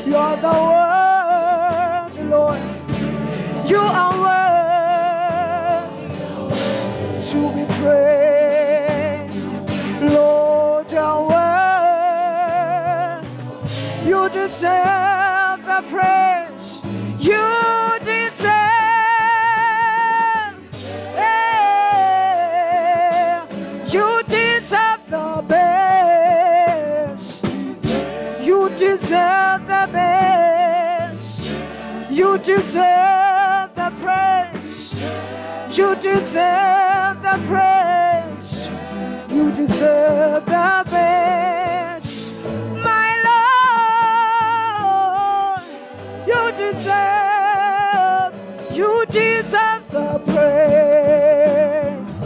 You are the worthy, Lord. You are worthy. deserve the praise. You deserve. Yeah. You deserve the best. You deserve the best. You deserve the praise. You deserve the praise. You deserve the best. My Lord, you deserve, you deserve the praise.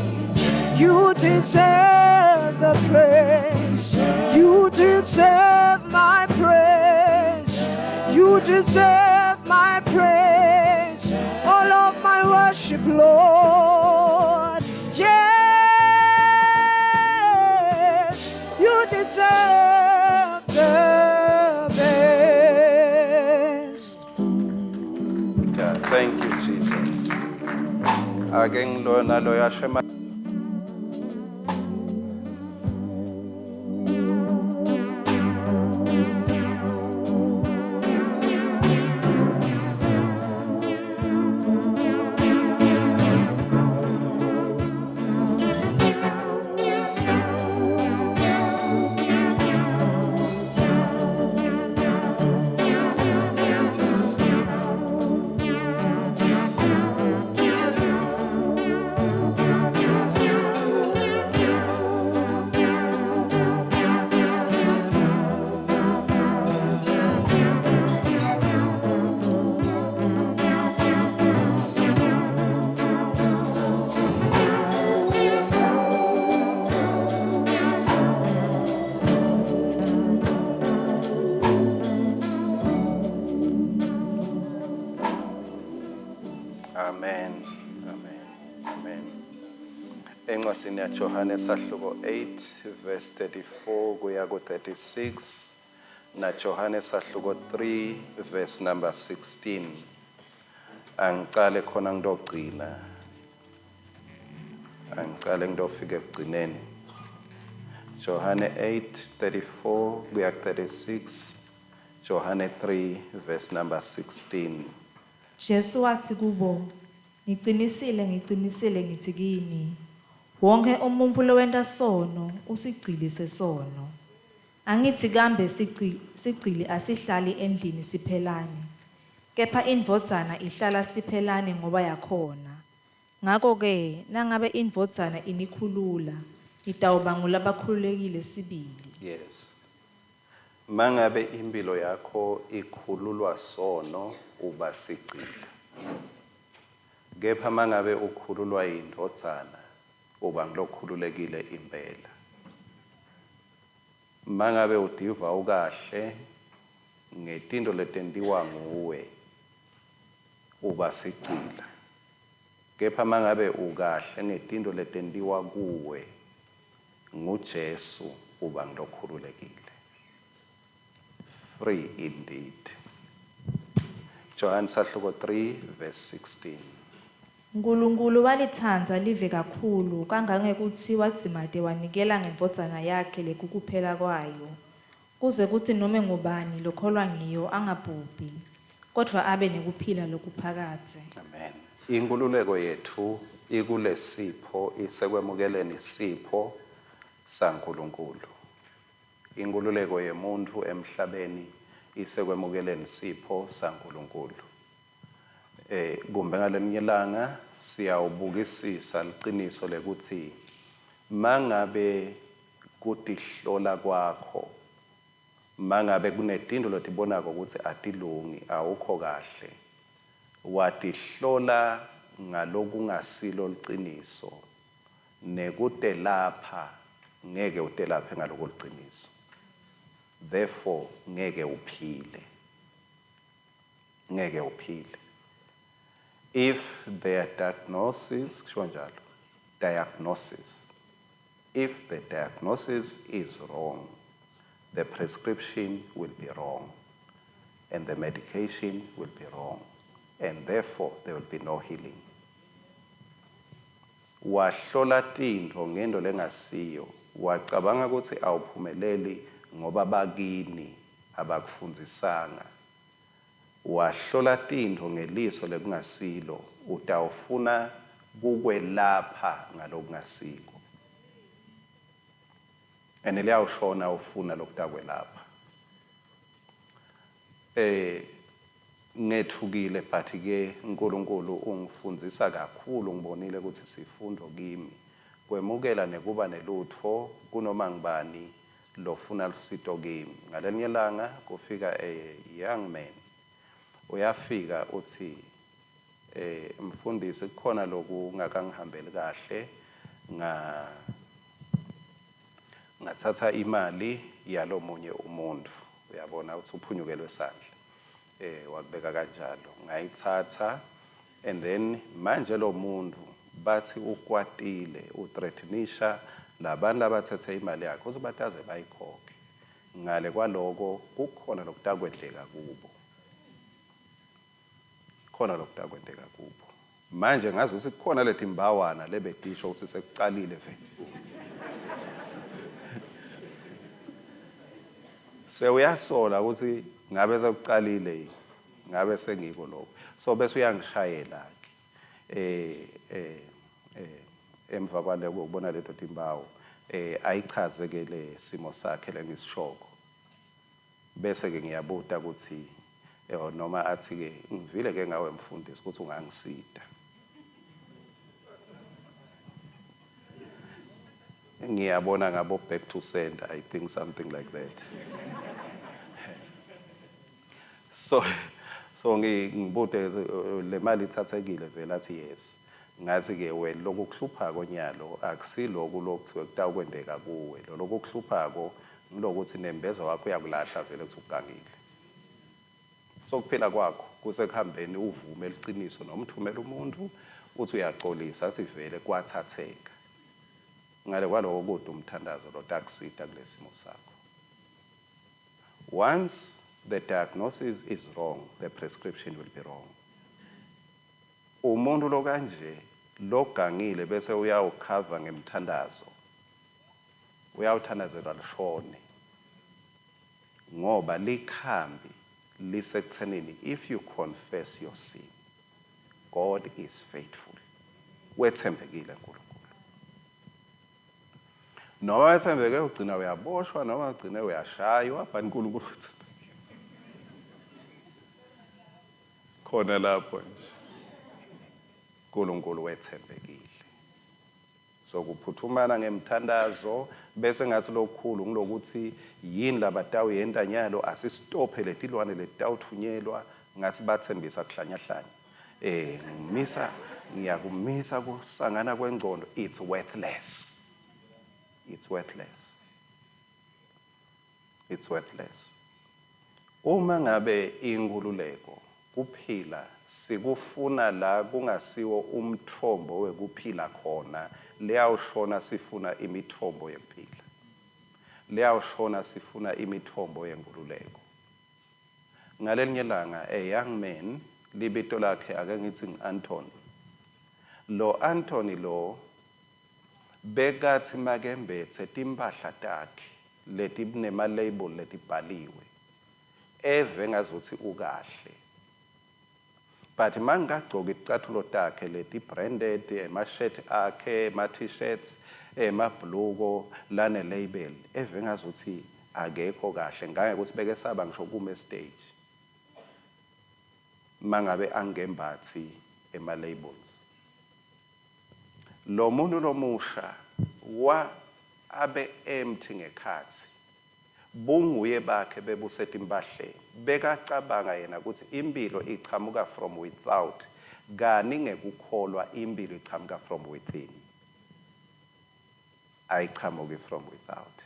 You deserve the praise. You deserve my praise. You deserve my praise. All of my worship, Lord. Yes, you deserve the best. Yeah, thank you Jesus. Ake ngilona loyo asho Amen. Amen. Amen. Encwadzini yaJohane sahluko 8 verse 34 kuya ku 36 na Johane sahluko 3 verse number 16. Angicale khona ngidogcina. Angicale ngidofika ekugcineni. Johane 8:34 kuya ku 36, Johane 3 verse number 16. Jesu watsi kubo, Ngicinisile, ngicinisile ngitsi kini, wonkhe umuntfu lowenta sono usigcili sesono. Angitsi kambe sigcili asihlali endlini siphelane, kepha indvodzana ihlala siphelane ngoba yakhona. Ngako-ke nangabe iNdvodzana inikhulula, nitawuba ngulabakhululekile sibili. Yes. Mangabe impilo yakho ikhululwa sono uba sigcila. Kepha mangabe ukhululwa yindvodzana uba ngulokhululekile impela. Mangabe utiva ukahle ngetintfo letentiwa nguwe uba sigcila. Kepha mangabe ukahle ngetintfo letentiwa kuwe nguJesu uba ngulokhululekile. Free indeed. Johane sahluko 3 verse 16. Nkulunkulu walitsandza live kakhulu kangangekutsi wadzimate wanikela ngeNdvodzana yakhe lekukuphela kwayo, kuze kutsi nome ngubani lokholwa ngiyo angabhubhi, kodvwa abe nekuphila lokuphakadze. Amen. Inkhululeko yetfu ikulesipho isekwemukeleni sipho saNkulunkulu. Inkhululeko yemuntfu emhlabeni isekwemukeleni sipho saNkulunkulu. Kumbe ngalelinye ilanga siyawubukisisa liciniso lekutsi mangabe kutihlola kwakho, mangabe kunetintfo lotibonako kutsi atilungi, awukho kahle, watihlola ngalokungasilo liciniso, nekutelapha ngeke utelaphe ngalokuliciniso. Therefore ngeke uphile. Ngeke uphile. If their diagnosis, kushiwo njalo, diagnosis, if the diagnosis is wrong, the prescription will be wrong and the medication will be wrong and therefore there will be no healing. Wahlola tintfo ngento lengasiyo, wacabanga kutsi awuphumeleli ngoba bakini. Abakufundzisanga. Wahlola tintfo ngeliso lekungasilo, utawufuna kukwelapha ngalokungasiko. And liyawushona ufuna lokutakwelapha. Eh ngethukile but ke uNkulunkulu ungifundzisa kakhulu ngibonile ukuthi sifundo kimi kwemukela nekuba nelutfo kunoma ngubani lofuna lusito kimi. Ngalelinye langa kufika a young man uyafika utsi eh mfundisi kukhona lokungakangihambeli kahle nga Ngathatha imali yalomunye umuntfu, uyabona, utsi uphunyukelwe sandla. Eh, wakubeka kanjalo. Ngayitsatsa, and then manje lomuntfu batsi ukwatile, uthreatenisha labantu labatsetse imali yakhe kutsi bataze bayikhokhe. Ngale kwaloko kukhona lokutakwendleka kubo. Khona lokutakwenteka kubo. Manje ngazi ukuthi kukhona letimbawana lebetisho ukuthi sekucalile vele. Sewuyasola ukuthi ngabe sekucalile yini, ngabe sengiko lokho. So bese uyangishayela ke eh eh eh emva kwaloko ukubona leto timbawu eh ayichaze ke le simo sakhe lengisishoko. Bese-ke ngiyabuta kutsi, or noma atsi-ke, Ngivile-ke ngawe mfundisi kutsi ungangisita. Ngiyabona ngabo back to sender, I think something like that. So, so ngibute le mali ithathekile vele athi yes. Ngathi-ke wena lokukuhluphako nyalo akusiloku lokuthiwe kutawukwenteka kuwe. Lo lokukuhluphako Ngilokutsi nembeza wakho uyakulahla vele kutsi ugangile. So kuphila kwakho kusekuhambeni uvume liciniso noma uthumela umuntfu utsi uyacolisa atsi vele kwatsatseka. Ngale kwaloko kute umthandazo lotakusita kulesimo sakho. Once the diagnosis is wrong the prescription will be wrong. Umuntfu lokanje logangile bese uyawukhava ngemthandazo Uyawuthandazelwa lishone ngoba likhambi lisekuthenini if you confess your sin God is faithful wethembekile uNkulunkulu noma wethembeke ugcina uyaboshwa noma ugcine uyashaywa but uNkulunkulu wethembekile khona lapho nje uNkulunkulu wethembekile. So kuphuthumana ngemthantazo bese ngatsi lokukhulu ngulokutsi yini labatawuyenta nyalo asisitophe letilwane letitawutfunyelwa ngatsi batsembisa kuhlanyahlanya eh ngimisa ngiyakumisa kusangana kwengcondo it's worthless it's worthless It's worthless. Uma ngabe inkhululeko, kuphila, sikufuna la kungasiwo umtfombo wekuphila khona, liyawushona sifuna imitfombo yekuphila. Liyawushona sifuna imitfombo yenkhululeko. Ngalelinye langa, a young man, libito lakhe ake ngitsi ngu-Anthony. Lo Anthony lo, Bekatsi makembetse timphahla takhe letibnema-label letibhaliwe, eve ngazutsi ukahle. But mangikagcoki ticatfulo takhe leti-branded, ema-shirt akhe, ema-T-shirts, emabhuluko lane-label, eve ngazutsi akekho kahle, ngangekutsi bekesaba ngisho kuma e-stage mangabe angembatsi ema-labels. Lomuntu lomusha wa abe empty ngekhatsi. Bunguye bakhe bebusetimpahleni. Bekacabanga yena kutsi imphilo ichamuka from without kani ngekukholwa imphilo ichamuka from within. Ayichamuki from without.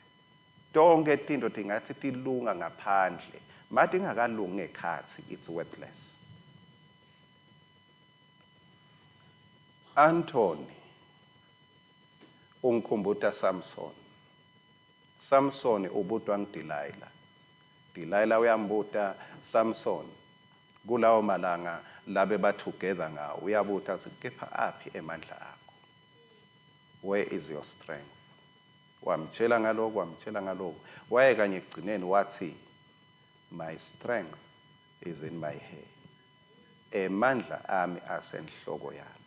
Tonkhe tintfo tingatsi tilunga ngaphandle matingakalungi ngekhatsi it's worthless. Anthony ungikhumbuta Samson. Samson ubutwa nguDelilah. Delilah uyambuta Samson kulawo malanga labeba together ngawo uyabuta atsi kepha aphi emandla akho? Where is your strength? Wamtjela ngaloku, wamtjela ngaloku. Waye kanye ekugcineni watsi. My strength is in my hair. Emandla ami asenhloko yami.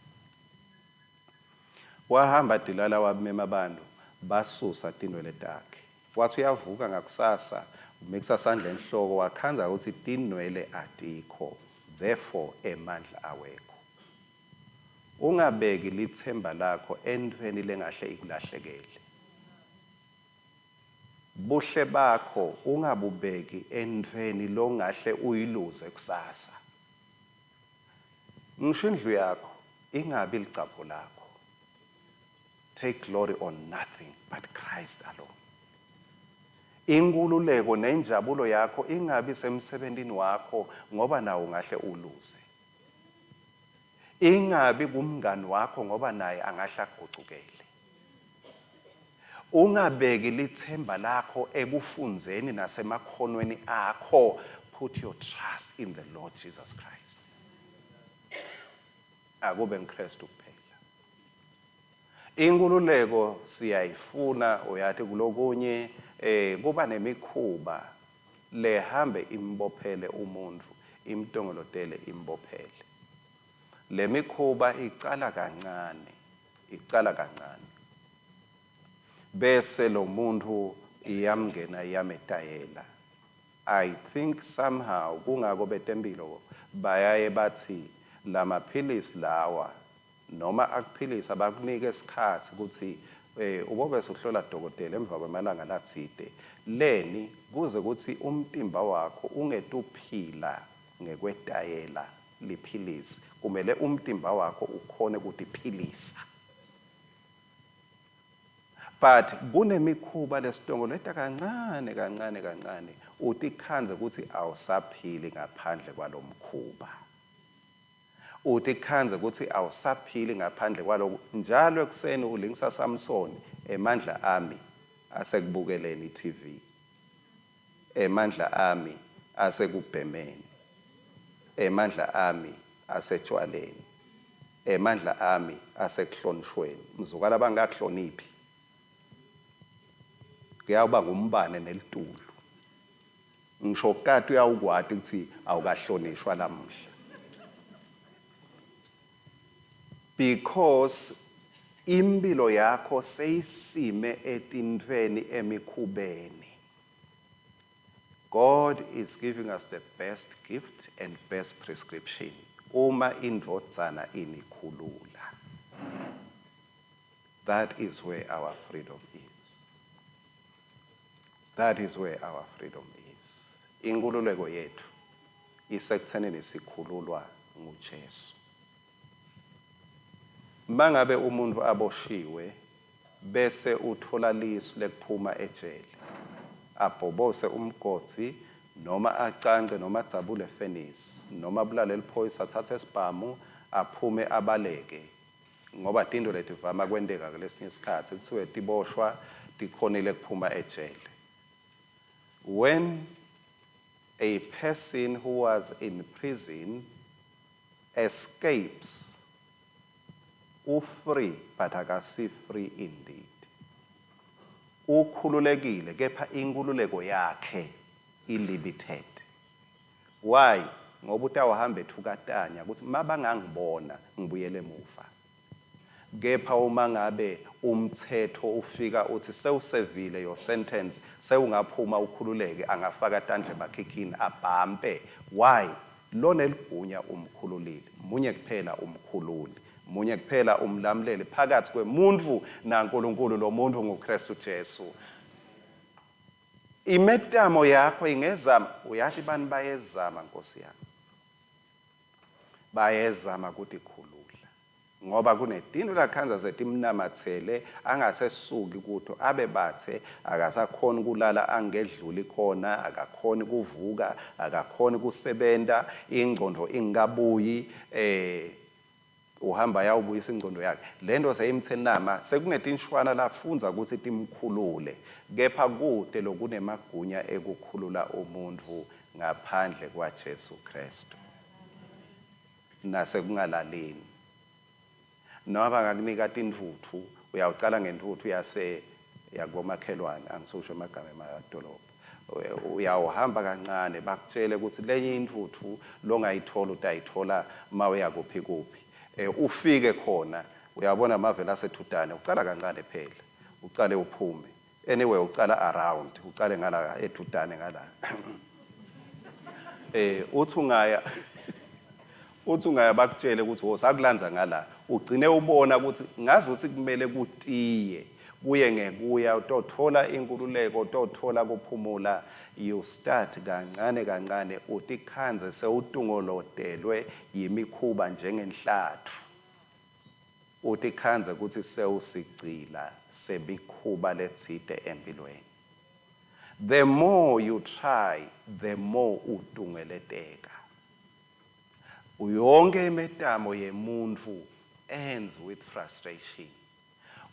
Wahamba Dilala wamema abantu basusa tinwele takhe. Watsi uyavuka ngakusasa umixa sandla enhloko wakhandza kutsi tinwele atikho therefore emandla awekho. Ungabeki litsemba lakho entfweni lengahle ikulahlekele. Buhle bakho ungabubeki entfweni longahle uyiluze kusasa. Ngisho indlu yakho ingabi licapho lakho. Take glory on nothing but Christ alone. Inkhululeko nenjabulo yakho ingabi semsebentini wakho ngoba nawo ungahle uluze. Ingabi kumngani wakho ngoba naye angahle akugucukele. Ungabeki litsemba lakho ekufundzeni nasemakhonweni akho. Put your trust in the Lord Jesus Christ. Akube ngiKristu kuphela. Inkhululeko siyayifuna uyati kulokunye eh kuba nemikhuba lehambe imbophele umuntfu imtongolotele imbophele. Lemikhuba icala kancane icala kancane bese lomuntfu iyamngena iyametayela. I think somehow kungako betempilo bayaye batsi lamaphilisi lawa noma akuphilisa bakunike sikhatsi kutsi ubobese uhlola dokotela emva kwemalanga latsite leni kuze kutsi umtimba wakho ungetuphila ngekwetayela liphilisi kumele umtimba wakho ukhone kutiphilisa. But kunemikhuba lesitongoleta kancane kancane kancane utikhandze kutsi awusaphili ngaphandle kwalomkhuba. Utikhandze kutsi awusaphili ngaphandle kwaloku. Njalo ekuseni ulingisa Samsoni, emandla ami asekubukeleni i-TV. Emandla ami asekubhemeni. Emandla ami asetshwaleni. Emandla ami asekuhlonishweni. Mzukwana bangakakuhloniphi, kuyawuba ngumbane nelitulu. Ngisho kati uyawukwati kutsi awukahlonishwa lamuhla. Because imphilo yakho seyisime etintfweni emikhubeni. God is giving us the best gift and best prescription. Uma indvodzana inikhulula. That is where our freedom is. That is where our freedom is. Inkululeko yethu isekuthenini sikhululwa nguJesu. Mangabe umuntfu aboshiwe bese utfola lisu lekuphuma ejele, abhobose umgodzi noma acance noma adzabule fenisi noma abulale liphoyisa atsatse sibhamu aphume abaleke ngoba tintfo letivama kwenteka kulesinye sikhatsi kuthiwe tiboshwa tikhonile kuphuma ejele. When a person who was in prison escapes u-free but akasi free indeed. Ukhululekile kepha inkhululeko yakhe i-limited. Why? Ngoba utawuhamba ethukatanya kutsi mabangangibona ngibuyele emuva. Kepha uma ngabe umtsetfo ufika utsi sewusevile your sentence sewungaphuma ukhululeke angafaka tandla emakhikhini abhampe. Why? Loneligunya umkhululile. Munye kuphela umkhululi. Munye kuphela umlamuleli phakatsi kwemuntfu naNkulunkulu, lomuntfu nguKhristu Jesu. Imetamo yakho ingezama, uyati bani bayezama Nkosi yami. Bayezama kutikhulula ngoba kunetintfo lakhandza setimnamatsele angasesuki kuto abe batse akasakhoni kulala angedluli khona akakhoni kuvuka akakhoni kusebenta ingcondvo ingikabuyi eh uhamba ayawubuyisa ingcondvo yakhe lento seyimthe nama sekunetinshwana lafundza kutsi timkhulule kepha kute lokunemagunya ekukhulula umuntfu ngaphandle kwaJesu Kristu nasekungalalini noma bangakunika tintfutfu uyawucala ngentfutfu yase yakubomakhelwane angisusho emagama emadolobha. Uyawuhamba kancane bakutshele ukuthi lenye intuthu longayithola utayithola mawuya kuphi kuphi. Ufike khona uyabona mavela asethutane ucala kancane phela. Ucale uphume. Anyway ucala around, ucale ngala ethutane ngala. Uthi ungaya uthi ungaya bakutshele ukuthi wosakulanza ngala ugcine ubona ukuthi ngazi ukuthi kumele kutiye kuye ngekuya utothola inkululeko utothola kuphumula. You start kancane kancane utikhandze sewutungolotelwe yimikhuba njengenhlatfu, utikhandze ukuthi sewusigcila semikhuba letsite empilweni. The more you try, the more utungeleteka. Yonke imetamo yemuntfu ends with frustration.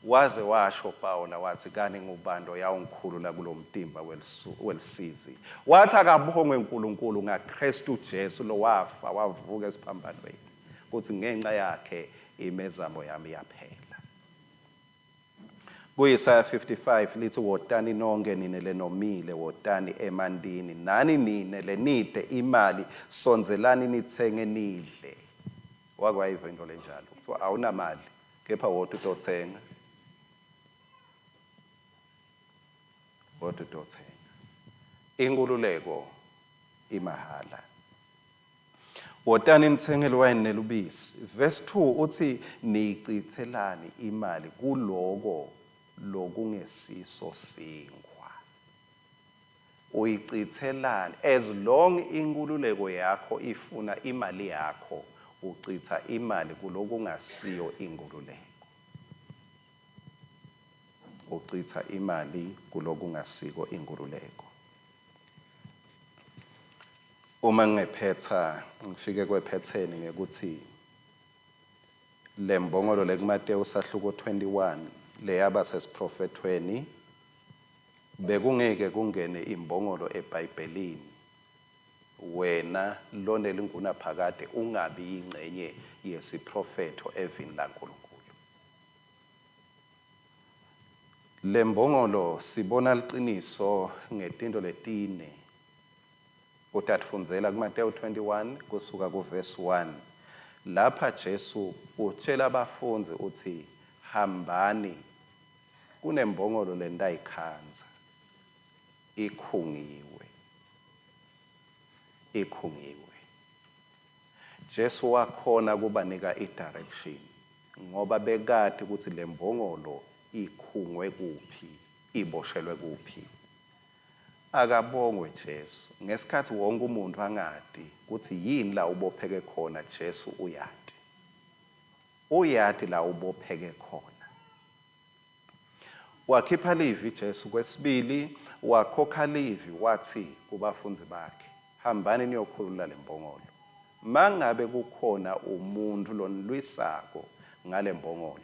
Waze washo Pawula wathi, Kani ngubani loyawungikhulula kulomtimba welusizi? Wathi akabongwe uNkulunkulu ngaKristu Jesu lowafa wavuka esiphambanweni, kutsi ngenxa yakhe imezamo yami yaphela. Ku-Isaya 55 lithi, Wotani nonke nine lenomile, wotani emantini, nani nine lenite imali, sondzelani nitsenge nidle. Wake wayiva into lenjalo? Kuthiwa awunamali kepha wota utotsenga. Wota utotsenga. Inkululeko imahhala. Wotani nitsenge liwayini nelubisi. Verse 2 uthi niyicitselani imali kuloko lokungesiso sinkhwa. Uyicitselani? As long inkululeko yakho ifuna imali yakho, ucitsa imali kulokungasiyo inkululeko. Ucitsa imali kulokungasiko inkululeko. Uma ngingephetsa ngifike kwephetseni ngekuthi lembongolo lekuMatewu sahluko 21 leyaba sesiprofethweni, bekungeke kungene imbongolo eBhayibhelini wena lonelingunaphakade ungabi yingcenye yesiprofetho evini laNkulunkulu. Lembongolo sibona liciniso ngetinto letine. Utatfundzela kuMatewu 21 kusuka kuvesi 1. Lapha Jesu utjela bafundzi utsi, Hambani, kunembongolo lenitayikhandza ikhungiwe. Ikhungiwe. Jesu wakhona kubanika i-direction ngoba bekati kutsi lembongolo ikhungwe kuphi, iboshelwe kuphi. Akabongwe Jesu. Ngesikhatsi wonke umuntfu angati kutsi yini la ubopheke khona, Jesu uyati. Uyati la ubopheke khona. Wakhipha livi Jesu kwesibili, wakhokha livi watsi kubafundzi bakhe, Hambani niyokhulula lembongolo. Mangabe kukhona umuntfu lonilwisako ngalembongolo,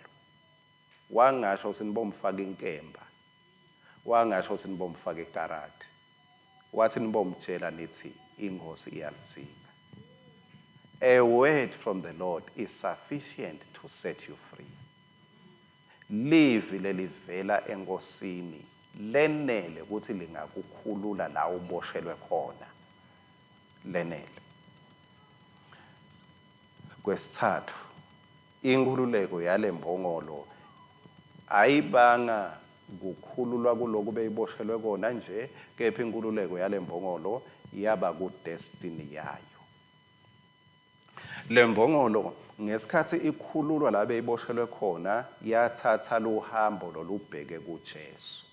wangasho kutsi nibomfaka inkemba, Wangasho kutsi nibomfaka ikarati. Watsi nibomtjela nitsi iNkhosi iyalidzinga. A word from the Lord is sufficient to set you free. Livi lelivela eNkhosini lenele kutsi lingakukhulula la uboshelwe khona. Lenele. Kwesitsatfu, inkhululeko yalembongolo ayibanga kukhululwa kuloku beyiboshelwe kona nje, kepha inkhululeko yalembongolo yaba ku-destiny yayo. Lembongolo ngesikhatsi ikhululwa la beyiboshelwe khona yatsatsa luhambo lolubheke kuJesu.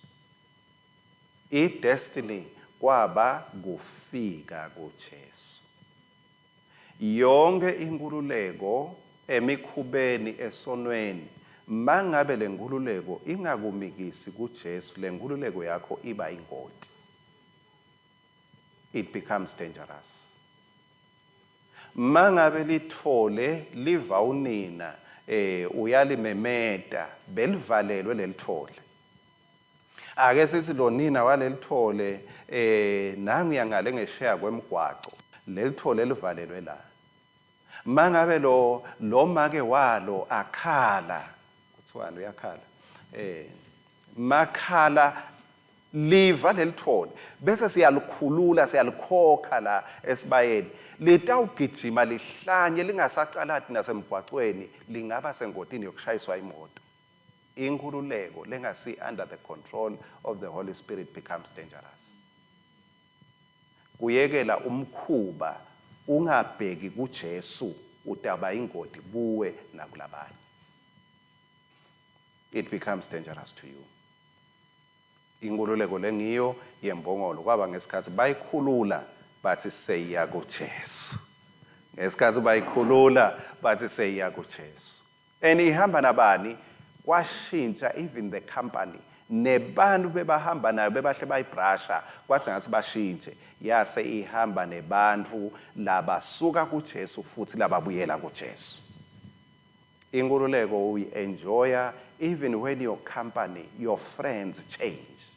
I-destiny kwaba kufika kuJesu. Yonkhe inkhululeko emikhubeni, esonweni, mangabe lenkhululeko ingakumikisi kuJesu, lenkhululeko yakho iba ingoti. It becomes dangerous. Mangabe litfole liva unina eh uyalimemeta, belivalelwe lelitfole. Ake sithi lonina walelithole eh nanguya ngale ngesheya kwemgwaco, lelithole livalelwe la. Mangabe lo lo make walo akhala, kuthiwani uyakhala? Eh makhala. Liva lelitfole bese siyalikhulula siyalikhokha la esibayeni litawugijima lihlanye lingasacalati nasemgwacweni lingaba sengotini yokushayiswa imoto. Inkhululeko lengasi under the control of the Holy Spirit becomes dangerous. Kuyekela umkhuba ungabheki kuJesu utaba ingoti kuwe nakulabanye. It becomes dangerous to you. Inkhululeko lengiyo yembongolo kwaba ngesikhatsi bayikhulula batsi seyiya kuJesu. Ngesikhatsi bayikhulula batsi seyiya kuJesu. And ihamba nabani? Kwashintsha even the company nebantu bebahamba nayo bebahle bayibrasha kwathi ngathi bashintshe yase ihamba nebantfu labasuka kuJesu futhi lababuyela kuJesu. Inkhululeko uyi enjoya even when your company, your friends change.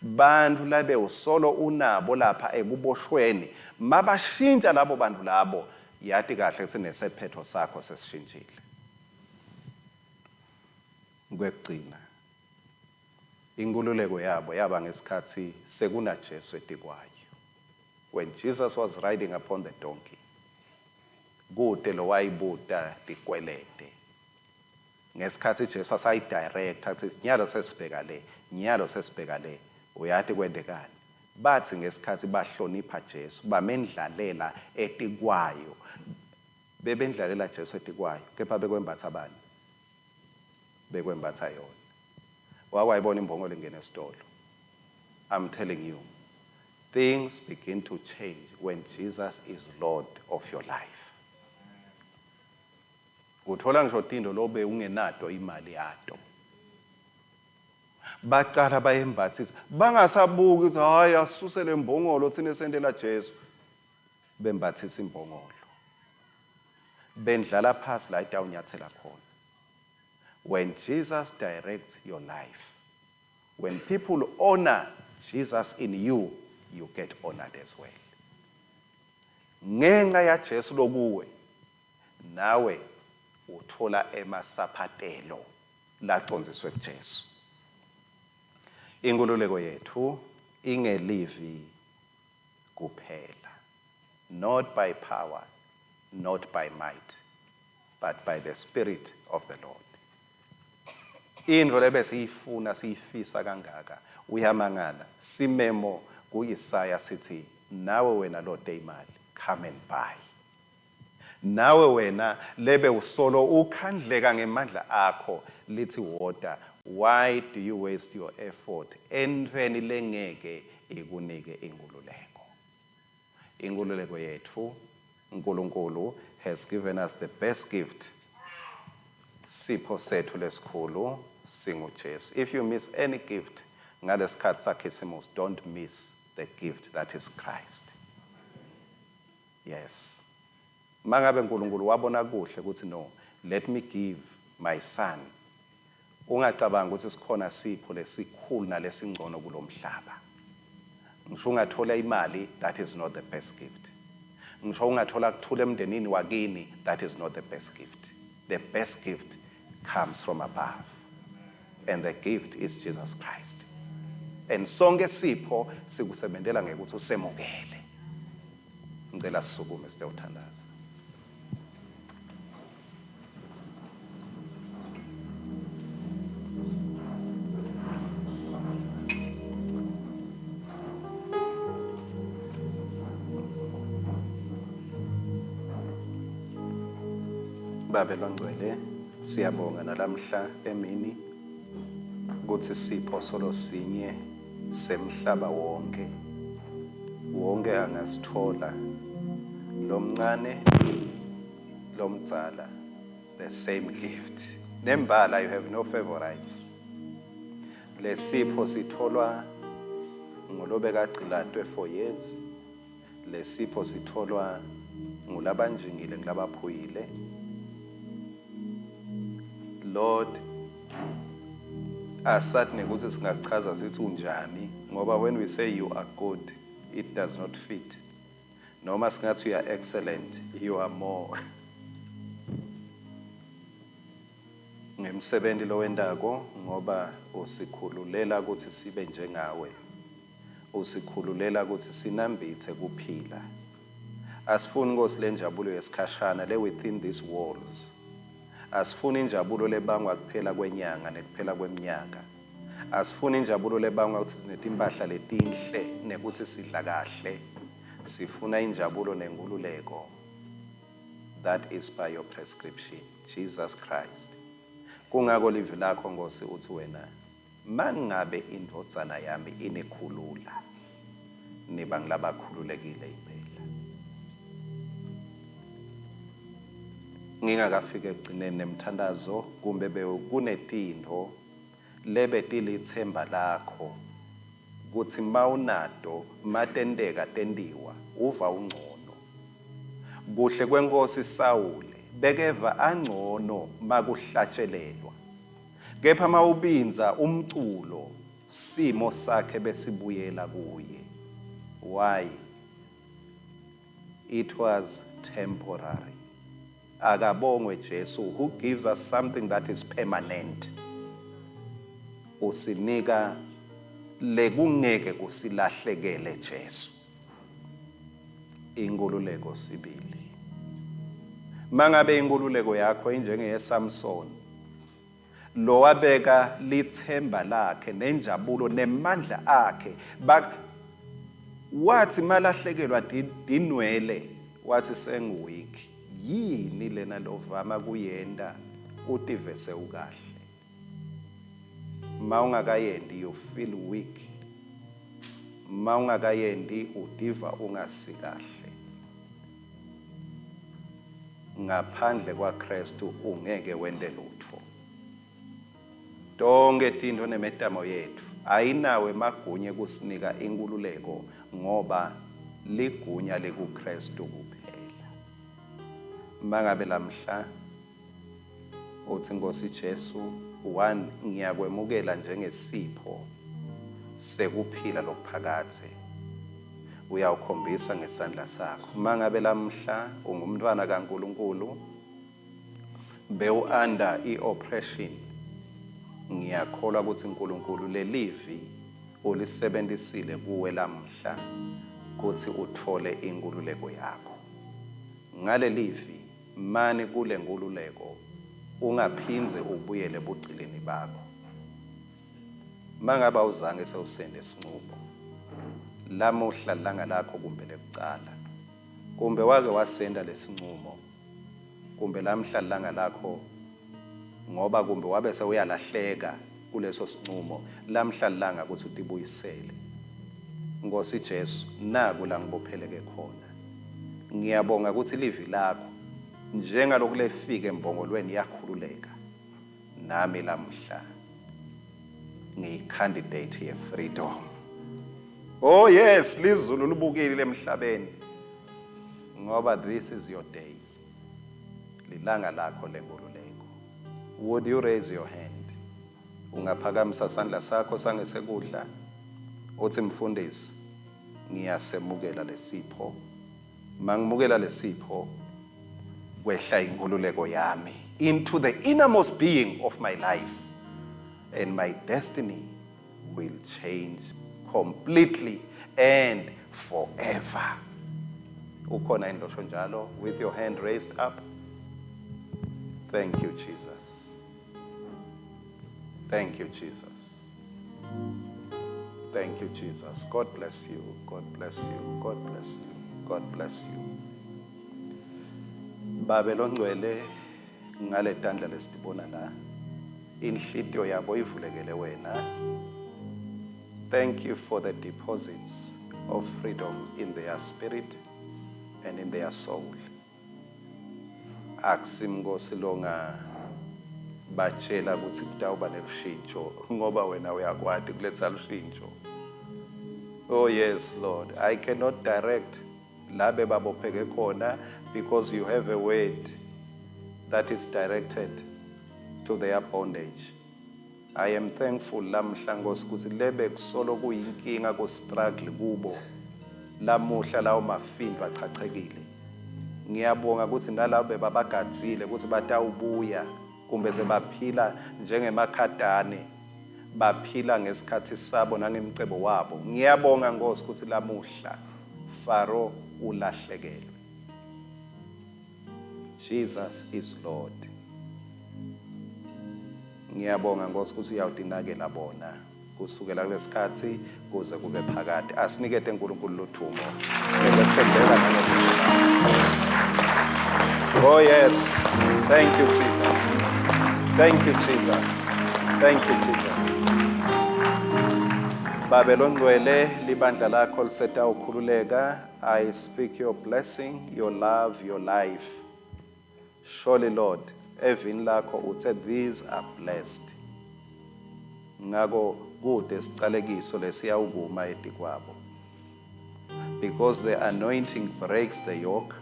Bantfu labe usolo unabo lapha ekuboshweni mabashintsha labo bantu labo yati kahle kutsi nesephetho sakho sesishintshile. Kwekugcina, inkhululeko yabo yaba ngesikhatsi sekunaJesu etikwayo. When Jesus was riding upon the donkey, Kute lowayibuta tikwelede. Ngesikhatsi Jesu asayidirector kutsi nyalo sesibheka le, nyalo sesibheka le, uyati kwentekani? Batsi ngesikhatsi bahlonipha Jesu, bamendlalela etikwayo. Bebendlalela Jesu etikwayo, kepha bekwembatsa bani? Bekwembatsa yona. Wake wayibona imbongolo ingena esitolo? I'm telling you, Things begin to change when Jesus is Lord of your life. Uthola ngisho tinto lobe ungenato imali yato. Bacala bayembathisa bangasabuki ukuthi hayi asuse lembongolo thina sentela Jesu. Bembathisa imbongolo. Bendlala phasi la itawunyathela khona. When Jesus directs your life, When people honor Jesus in you, you get honored as well. Ngenxa yaJesu lokuwe, nawe uthola emasaphatelo lacondziswe kuJesu. Inkululeko yetfu ingelivi kuphela. Not by power, not by might, but by the Spirit of the Lord. Intfo lebesiyifuna siyifisa kangaka, uyamangala, simemo ku-Isaya sitsi, Nawe wena lote imali, come and buy. Nawe wena lebewusolo ukhandleka ngemandla akho, litsi wota, why do you waste your effort entfweni lengeke ikunike inkhululeko? Inkhululeko yetfu, Nkulunkulu has given us the best gift, sipho setfu lesikhulu singuJesu. If you miss any gift ngalesikhatsi saKhisimusi, don't miss the gift that is Christ. Yes. Mangabe Nkulunkulu wabona kuhle kutsi no, let me give my son. Ungacabangi kutsi sikhona sipho lesikhulu nalesingcono kulomhlaba. Ngisho ungathola imali, that is not the best gift. Ngisho ungathola kuthula emndenini wakini, that is not the best gift. The best gift comes from above. And the gift is Jesus Christ. And sonke sipho sikusebentela ngekutsi usemukele. Ngicela sisukume sitewuthandaza. Babe longcwele, siyabonga nalamhla emini kutsi sipho solo sinye semhlaba wonke wonke angasithola lomncane lomdzala the same gift nembala you have no favorites lesipho sitholwa ngulobekagcilatwe for years lesipho sitholwa ngulabanjingile ngulabaphuyile Lord asathi nekuthi singachaza sithi unjani ngoba when we say you are good it does not fit noma singathi you are excellent you are more. Ngemsebenti lowentako ngoba usikhululela kutsi sibe njengawe. Usikhululela kutsi sinambitse kuphila. Asifuni Nkosi lenjabulo yesikhashana le within these walls. Asifuni injabulo lebangwa kuphela kwenyanga nekuphela kweminyaka. Asifuni injabulo lebangwa kutsi sinetimpahla letinhle nekutsi sidla kahle. Sifuna injabulo nenkhululeko. That is by your prescription, Jesus Christ. Kungako livi lakho Nkosi utsi wena mangabe indvodzana yami inikhulula niba ngilabakhululekile impela. Ngingakafiki ekugcineni nemthandazo kumbe bewukunetintfo lebetilitsemba lakho kutsi mawunato matenteka tentiwa uva ungcono. Kuhle kwenkhosi Sawule bekeva angcono makuhlatshelelwa. Kepha mawubindza umculo simo sakhe besibuyela kuye. Why? It was temporary. Akabongwe Jesu who gives us something that is permanent. Usinika lekungeke kusilahlekele Jesu. Inkululeko sibili. Mangabe inkululeko yakho injengeye Samson lowabeka litsemba lakhe nenjabulo nemandla akhe wathi malahlekelwa dinwele wathi sengiweak yini lena lovama kuyenta utive sewukahle ma ungakayendi you feel weak ma ungakayendi utiva ungasikahle Ngaphandle kwaKhristu ungeke wente lutfo. Tonkhe tintfo nemetamo yetfu ayinawo emagunya ekusinika inkhululeko ngoba ligunya likuKhristu kuphela. Mangabe lamhla utsi Nkhosi Jesu, one ngiyakwemukela njengesipho sekuphila lokuphakadze. Uyawukhombisa ngesandla sakho. Mangabe lamhla ungumntfwana kaNkulunkulu bewu under i-oppression, ngiyakholwa kutsi Nkulunkulu lelivi ulisebentisile kuwe lamhla kutsi utfole inkhululeko yakho. Ngalelivi, mani kulenkhululeko ungaphindze ubuyele ebugcilini bakho. Mangabe awuzange sewusente sincumo, lamuhla lilanga lakho kumbe lekucala. Kumbe wake wasenta lesincumo, kumbe lamhla lilanga lakho ngoba kumbe wabe sewuyalahleka kuleso sincumo, lamhla lilanga kutsi utibuyisele. Nkhosi Jesu, naku langibopheleke khona. Ngiyabonga kutsi livi lakho njengaloku lefika embongolweni yakhululeka. Nami lamhla ngiyi-candidate ye-freedom. Oh yes, lizulu libukile emhlabeni ngoba this is your day. Lilanga lakho lenkululeko. Would you raise your hand? Ungaphakamisa sandla sakho sangesekudla uthi mfundisi ngiyasemukela lesipho. Mangimukela lesipho kwehla inkululeko yami into the innermost being of my life and my destiny will change completely and forever. Ukhona yini losho njalo with your hand raised up? Thank you Jesus. Thank you Jesus. Thank you Jesus. God bless you. God bless you. God bless you. God bless you. Babe longcwele ngaletandla lesitibona la inhlitiyo yabo ivulekele wena. Thank you for the deposits of freedom in their spirit and in their soul. Akusimnkosi longa batshela kutsi kutawuba nelushintsho ngoba wena uyakwati kuletsa lushintsho. Oh yes Lord, I cannot direct la bebabopheke khona because you have a word that is directed to their bondage. I am thankful lamuhla Nkosi kutsi lebe kusolo kuyinkinga ku struggle kubo lamuhla lawo mafindvo achachekile. Ngiyabonga kutsi nalabo bebabagadzile kutsi batawubuya. Kumbe sebaphila njengemakhatane, baphila ngesikhatsi sabo nangemcebo wabo. Ngiyabonga Nkosi kutsi lamuhla Faro ulahlekelwe. Jesus is Lord. Ngiyabonga Nkosi kutsi uyawutinakela bona kusukela kulesikhatsi kuze kube phakade. Asinikete uNkulunkulu luthumo ngekwethembeka nangekuthula. Oh yes. Thank you Jesus. Thank you Jesus. Thank you Jesus. Babe longcwele libandla lakho lisetawukhululeka. I speak your blessing, your love, your life. Surely Lord, evini lakho uthe these are blessed. Ngako kute sicalekiso lesiyawukuma etikwabo. Because the anointing breaks the yoke,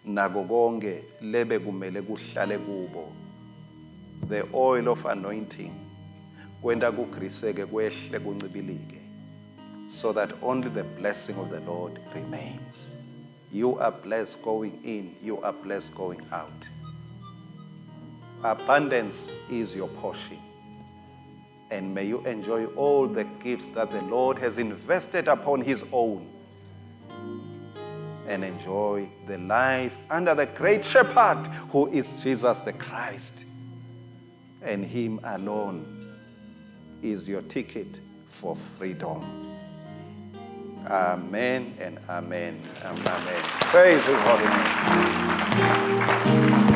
nako konke lebe kumele kuhlale kubo. The oil of anointing kwenta kugriseke kwehle kuncibilike so that only the blessing of the Lord remains. You are blessed going in, you are blessed going out. Abundance is your portion. And may you enjoy all the gifts that the Lord has invested upon His own. And enjoy the life under the great shepherd who is Jesus the Christ. And Him alone is your ticket for freedom. Amen and amen and amen. Praise His holy name.